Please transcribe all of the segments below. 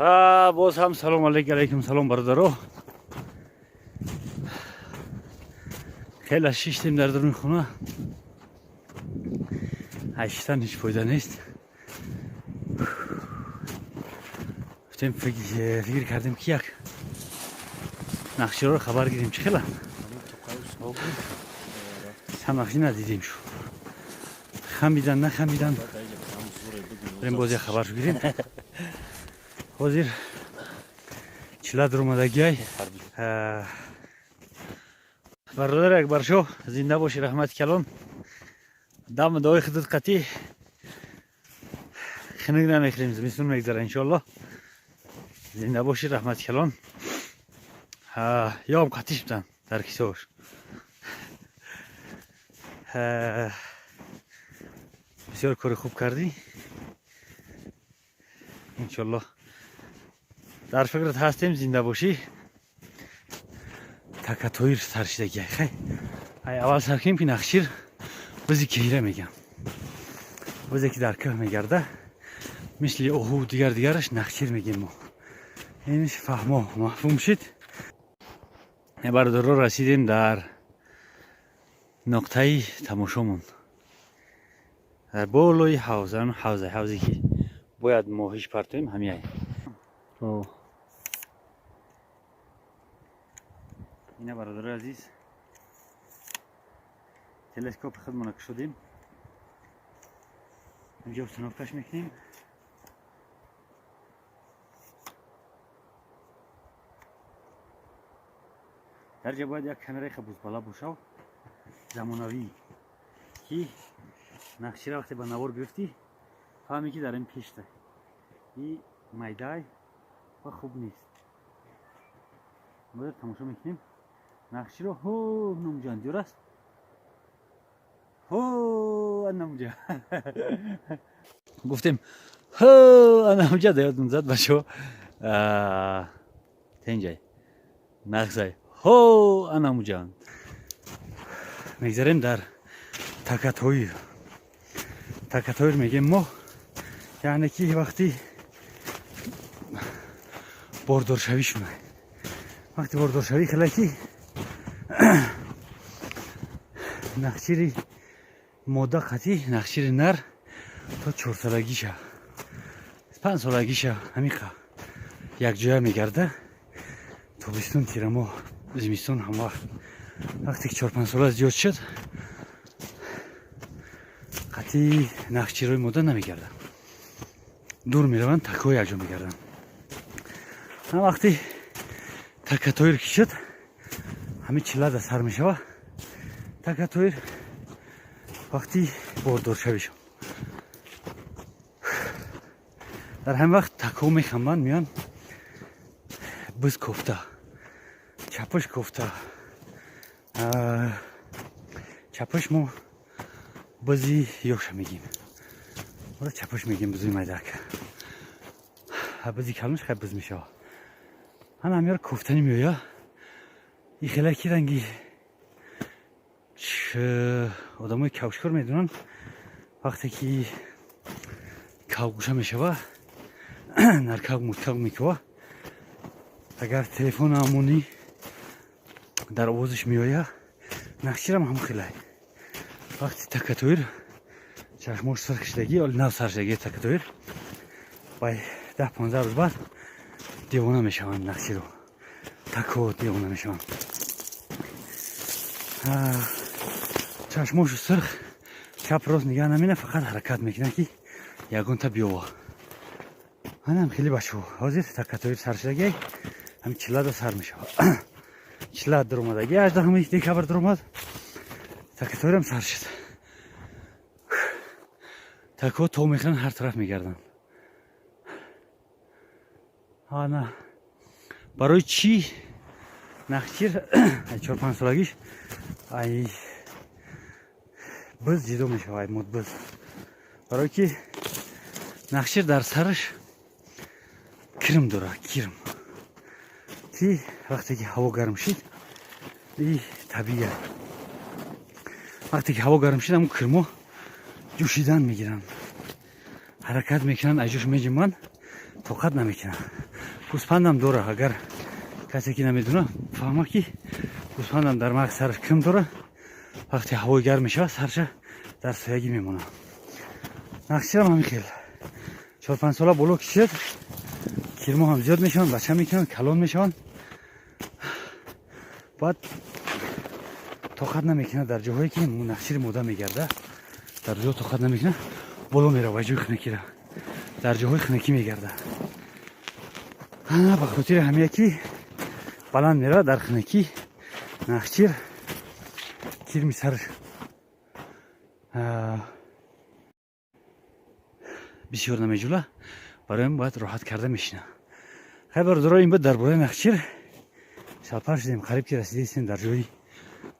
Боз ҳам салом алейк, алейкум салом, бародаро. Хеле шиштем дар даруни хона, шиштан ҳеҷ фоида нест. Гуфтем, фикр кардем, ки як нақшироро хабар гирем, чӣ хела чанд нақши надидем, шу хамидан, нахамидан. Барем, боз як хабаршу гирем. Ҳозир чила дуромадагиай. Бародар Акбаршоҳ, зинда бошӣ, раҳмати калон. Дам дуои худут қатӣ хунук намехӯрем, зимистон мегзара, иншоалло. Зинда бошӣ, раҳмати калон. Ём қатиш будан дар кисош. Бисёр кори хуб кардӣ, иншоалло дар фикрат ҳастем. Зинда бошӣ. Такатоир сар шидагиай. Хай, ай аввал сар кунем, ки нақшир бузи кира мегам, бузе ки дар кӯҳ мегарда, мисли оҳу, дигар дигараш, нақшир мегем мо. Инш фаҳмо, мафҳум шид. Бародаро, расидем дар нуқтаи тамошомон, дар болои ҳавз, ҳавза, ҳавзе ки бояд моҳиш партоем, ҳамияй. Ина, бародарои азиз, телескопи худмона кушодем, инҷо установкаш мекунем. Дар ҷа бояд як камераи хабузбала бошав, замонавӣ, ки нақшира вақте ба навор гирифтӣ, фаҳме, ки дар ин пешта и майдай ва хуб нест. Бояд тамошо мекунем нақширо. Ҳо, номҷан дюр аст, ҳо, анамҷа гуфтем, ҳо, анамҷа да ёдум зад, бачо, тенҷай нақсай, ҳо, анамуҷан. Мегзарем дар такатоир. Такатоир мегем мо, яъне ки вақти бордоршавӣ шуна, вақти бордоршавӣ хела ки нақшири мода қатӣ нақшири нар то чорсолагиша, 5 солагиша ҳамиқа якҷоя мегарда. Тобистон, тирамоҳ, зимистон ҳамвақт. Вақте ки 4-5 сола зиёд шуд, қатъи нақширои мода намегарданд, дур мераванд, такҳо якҷо мегарданд. Ҳам вақти такатоир ки шуд, ҳамин чилада сар мешава такатоир, вақти бордоршавишон. Дар ҳамин вақт такҳо мехамбанд, меянд, биз кофта, чапаш кофта. Чапаш мо бизи ёша мегим, чапаш мегим, бизои майдак. Бизи калонш хай биз мешава. Ҳана ҳамёро кофтанӣ меоя. И хелаки ранги одамои кавшкор медонанд, вақте ки кавгӯша мешава, наркав муркав мекува, агар телефон амонӣ, дар овозаш меоя. Нақширам ҳам хелай. Вақти такатоир чашмош сирх шидагӣ, оли нав сар шидагӣ такатоир, бай 10-15 рӯз баъд девона мешаванд нақширо, тако девона мешаванд. Чашмошу сирх, чап рост нигаҳ намена, фақат ҳаракат мекунад, ки ягонта биёва. Анам хеле, бачо, ҳозир такатоир сар шидагиай, ҳами чилада сар мешавад. Чила дуромадаги, 18 декабр дуромад, такатоирам сар шуд. Такҳо то мехӯранд, ҳар тараф мегарданд. Ана барои чӣ нақшир 4-5 солагиш ай биз ҷидо мешава, ай мудбиз? Барое ки нақшир дар сараш кирм дорад, кирм, ки вақте ки ҳаво гарм шид, и табиия, вақте ки ҳаво гарм шид, ҳамн кирмо ҷӯшидан мегиранд, ҳаракат мекунанд, аз ҷош меҷиманд. Тоқат намекунад. Гӯспандам дора, агар касе ки намедона, фаҳма, ки гӯспандам дар мағз сараш кирм дора. Вақте ҳавои гарм мешавад, сарша дар соягӣ мемонад. Нахчирам ҳамин хел, 4-5 сола боло кишид, кирмо ҳам зиёд мешаванд, бача мекунанд, калон мешаванд. Баъд тоқат намекунад. Дар ҷоҳое ки нахчири мода мегарда, дар ҷо тоқат намекунад, боло мерава, ҷои хунакира, дар ҷоҳои хунакӣ мегарда. Ба хотири ҳамия ки баланд меравад, дар хунакӣ нахчир кирми сараш бисёр намеҷула, барои ин бояд роҳат карда мешина. Хай, бародаро, ин буд дар бораи нахчир. Шалпар шудем, қариб ки расидаистем дар ҷои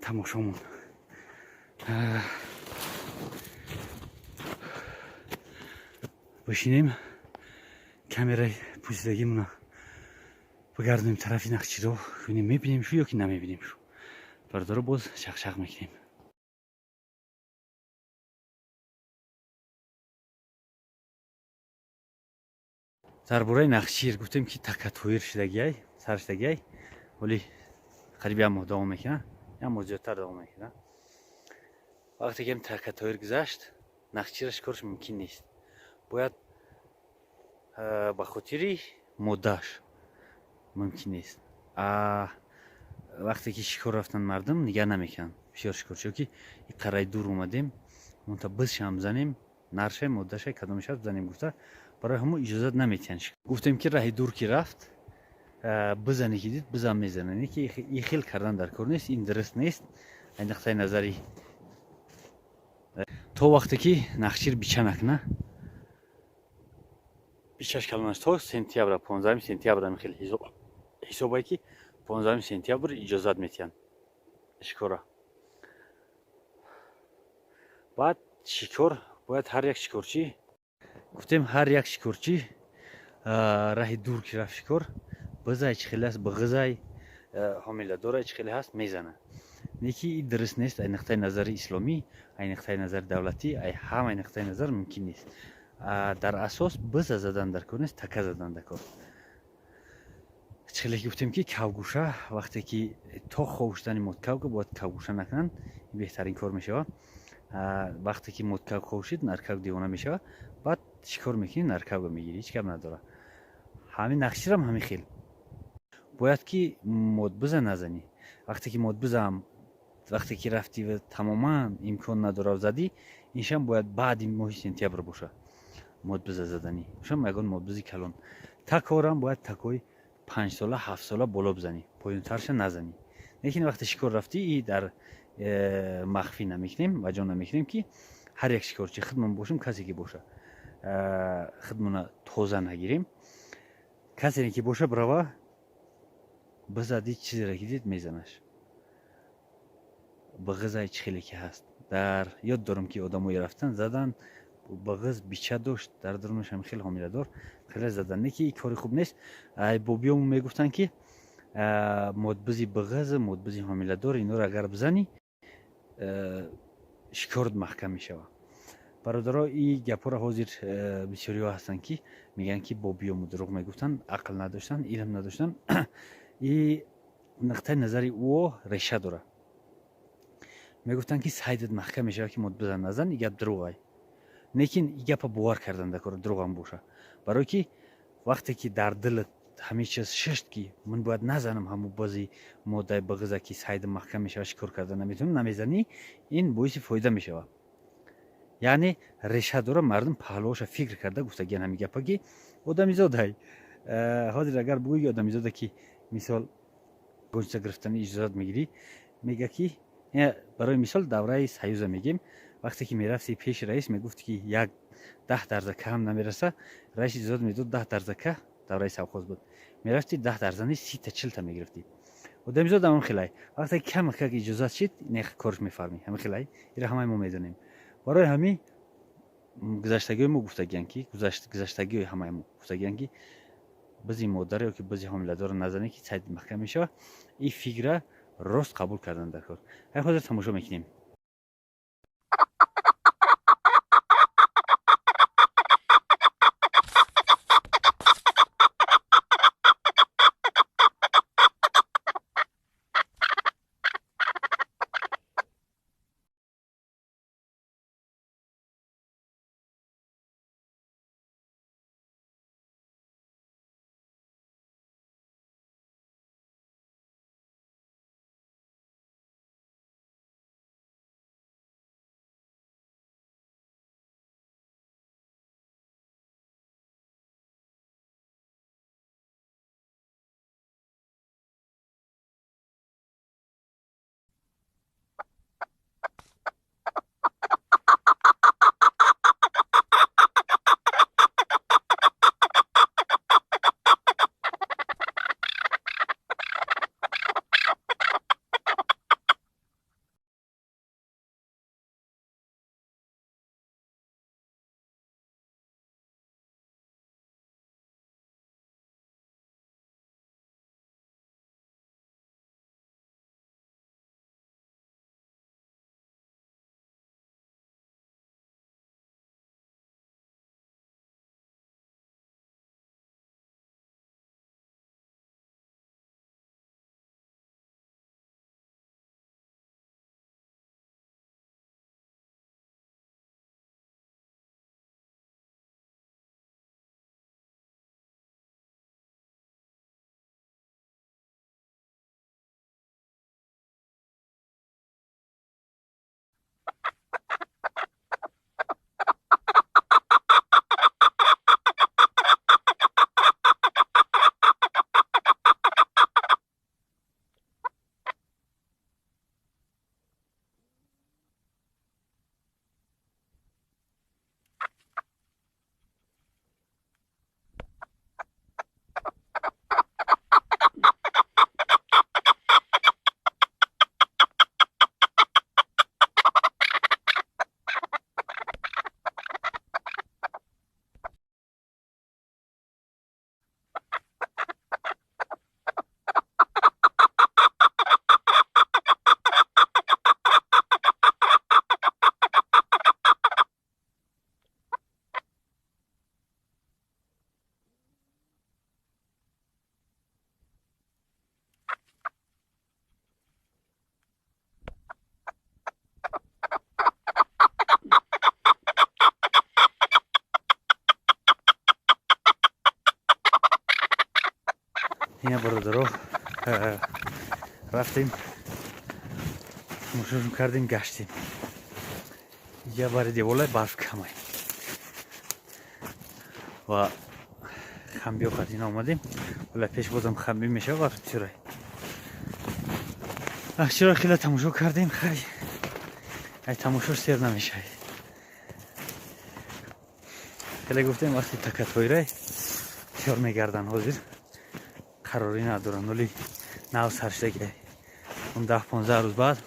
тамошомон. Бишинем, камераи пӯсидагимона бигардонем тарафи нахчиро, бинем, мебинем шу ё ки намебинем шу. Бародаро, боз шақшақ мекунем. Дар бораи нахчир гуфтем, ки такатоир шудагиай, сар шудагиай, вале қариб як моҳ давом мекунад, як моҳ зиёдтар давом мекунад. Вақте ки такатоир гузашт, нахчира шикорш мумкин нест. Бояд ба хотири моддааш мумкин нест. Вақте ки шикор рафтан, мардум нигаҳ намекунанд бисёр шикорчиё, ки и қараи дур омадем, монта бизшам занем, наршай, моддашай, кадомешад занем гуфта, барои ҳамо иҷозат наметиҳанд. Гуфтем, ки раҳи дур ки рафт, бизане ки дид, бизан мезанад. Не ки и хел кардан дар кор нест, ин дуруст нест ай нуқтаи назари. То вақте ки нахчир бича накуна, бичаш калонаш, то сентябра, 15 сентябр, ами хел ҳисобае, ки 15 сентябр иҷозат метиҳанд шикора. Баъд шикор бояд ҳар як шикорчӣ, гуфтем, ҳар як шикорчӣ раҳи дур ки рафт шикор, бизай чӣ хеле аст, бағизай ҳомиладорай, чӣ хеле ҳаст, мезана. Не ки и дуруст нест ай нуқтаи назари исломӣ, ай нуқтаи назари давлатӣ, ай ҳамаи нуқтаи назар мумкин нест. Дар асос биза задан дар кор нест, така задан дар кор. Чӣ хеле ки гуфтем, ки кавгӯша, вақте ки то хоб шудани моткавга бояд кавгӯша накунанд, беҳтарин кор мешавад. Вақте ки моткавг хоб шид, наркавг девона мешавад, баъд чӣ кор мекунӣ? Наркавга мегирӣ, ҳеҷ гап надорад. Ҳамин нахчирам ҳамин хел, бояд ки модбиза назанӣ. Вақте ки модбизаам, вақте ки рафтӣ, тамоман имкон надорав, задӣ, иншам бояд баъди моҳи сентябр боша модбиза заданӣ. Ошам ягон модбизи калон, такорам бояд такои 5 сола, 7 сола боло бизанӣ, поёнтарша назанӣ. Лекин вақте шикор рафтӣ, и дар махфӣ намекунем ва ҷо намекунем, ки ҳар як шикорчи, худмон бошем, касе ки боша, худмона тоза нагирем. Касе ки боша, бирава, бизади, чизеро ки дид, мезанаш, бағизай, чӣ хеле ки ҳаст. Дар ёд дорам, ки одамое рафтан, задан, бағиз бича дошт дар дурунаш, ҳам хеле ҳомиладор, хеле задан. Не ки и кори хуб нест. Бобиёмон мегуфтанд, ки модбизи бағиз, модбизи ҳомиладор, инҳоро агар бизанӣ, шикорат маҳкам мешавад. Бародаро, и гапҳоро ҳозир бисёриҳо ҳастанд, ки мегӯянд, ки бобиёму дурӯғ мегуфтанд, ақл надоштанд, илм надоштанд. И нуқтаи назари ӯо реша дорад. Мегуфтанд, ки сайдат маҳкам мешавад, ки модбизан назан. И гап дурӯғай, лекин и гапа бовар кардан дакор, дурӯғам боша, барое ки вақте ки дар дилат ҳамин чиз шишт, ки ман бояд назанам ҳамун бози моддаи бағиза, ки сайдам маҳкам мешавад, шикор карда наметавонам, намезанӣ, ин боиси фоида мешавад. Яъне реша дора. Мардум паҳлӯоша фикр карда гуфтагиян ҳамин гапа, ки одамизодай. Ҳозир агар бугӯи одамизода, ки мисол гонча гирифтани иҷозат мегирӣ, мега, ки барои мисол давраи союза мегем, вақте ки мерафти пеши раис, мегуфт, ки як 10 дарзака ҳам намераса, раис иҷозат медод 10 дарзака. Давраи совхоз буд, мерафти, 10 дарзани 30-та, 40-та мегирифтӣ. Одамизод ҳамон хелай, вақте камакак иҷозат шид, нех корш мефармӣ. Ҳамин хелай, ира ҳамаи мо медонем. Барои ҳамин гузаштагиҳои мо гуфтагиянд, ки гузаштагиҳои ҳамаи мо гуфтагиянд, ки бизи модар ё ки бизи ҳомиладорро назанӣ, ки сайд маҳкам мешавад. Ин фикра рост қабул кардан дар кор. Ҳай, ҳозир тамошо мекунем. Ина, бародаро, рафтем, тамошошон кардем, гаштем. Иҷа бари деволай барф камай ва хамбиё қадина омадем. Вале пеш бозам хамби мешава, барф бисёрай. Чиро хеле тамошо кардем. Хай, ай тамошош сер намешавад. Хеле гуфтем, вақти такатҳоирай бисёр мегарданд, ҳозир қарорӣ надоранд. Оли нав сар шудагиай, он 10-15 рӯз баъд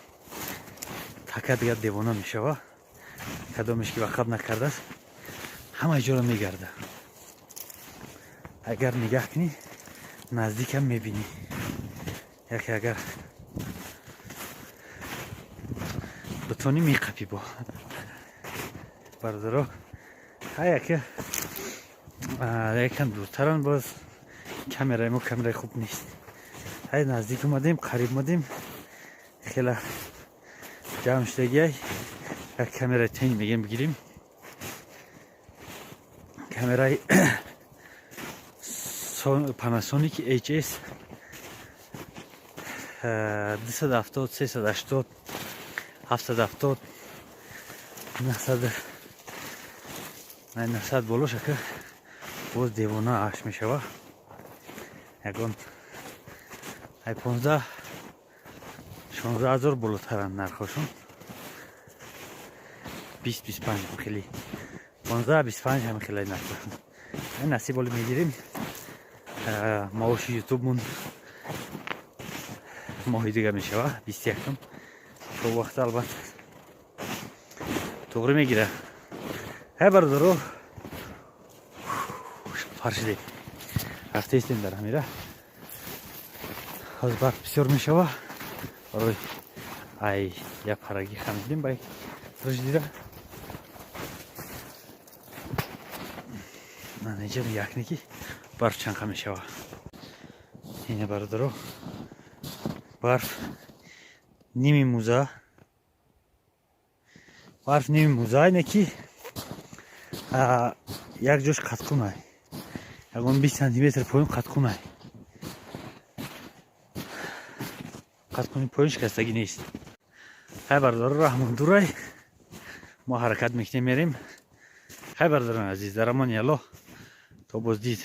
така дигар девона мешава. Кадомеш ки вақаб накардааст, ҳама ҷоро мегарда. Агар нигаҳ кунӣ, наздикам мебинӣ. Яке агар битонӣ, меқапӣ. Бо бародаро, ҳа, яке якам дуртаран, боз камераи мо камераи хуб нест. Ҳай, наздик омадем, қариб омадем, хела ҷамъ шудагиай. Як камераи тень мегем, бигирим. Камераи Panasonic HS 270, 380, 770, 900, 900 боло шака боз девона аш мешава. Ягон ай 15-16 ҳазор болотаранд нархошон, 20-25 хеле, 15-25 ҳами хеле нархошон. Насиб, оли мегирем. Маоши ютубмон моҳи дига мешава, 21-ум. То вақта албатта туғрӣ мегира. Ҳай, бародаро, фаршидем, рафтаистем дар ҳамира. Ҳозир барф бисёр мешава. Барои ай як парагӣ хамидем бай руждира. Наниҷа якники барф чанқа мешава. Ина, бародаро, барф ними муза, барф ними муза. Ине ки як ҷош қатқунай, ягон 20 сантиметр поён қатқунай. Қатқуни поён шикастагӣ нест. Хай, бародаро, раҳмон дурай, мо ҳаракат мекунем, мерем. Хай, бародарони азиз, дар амони Аллоҳ, то боздид.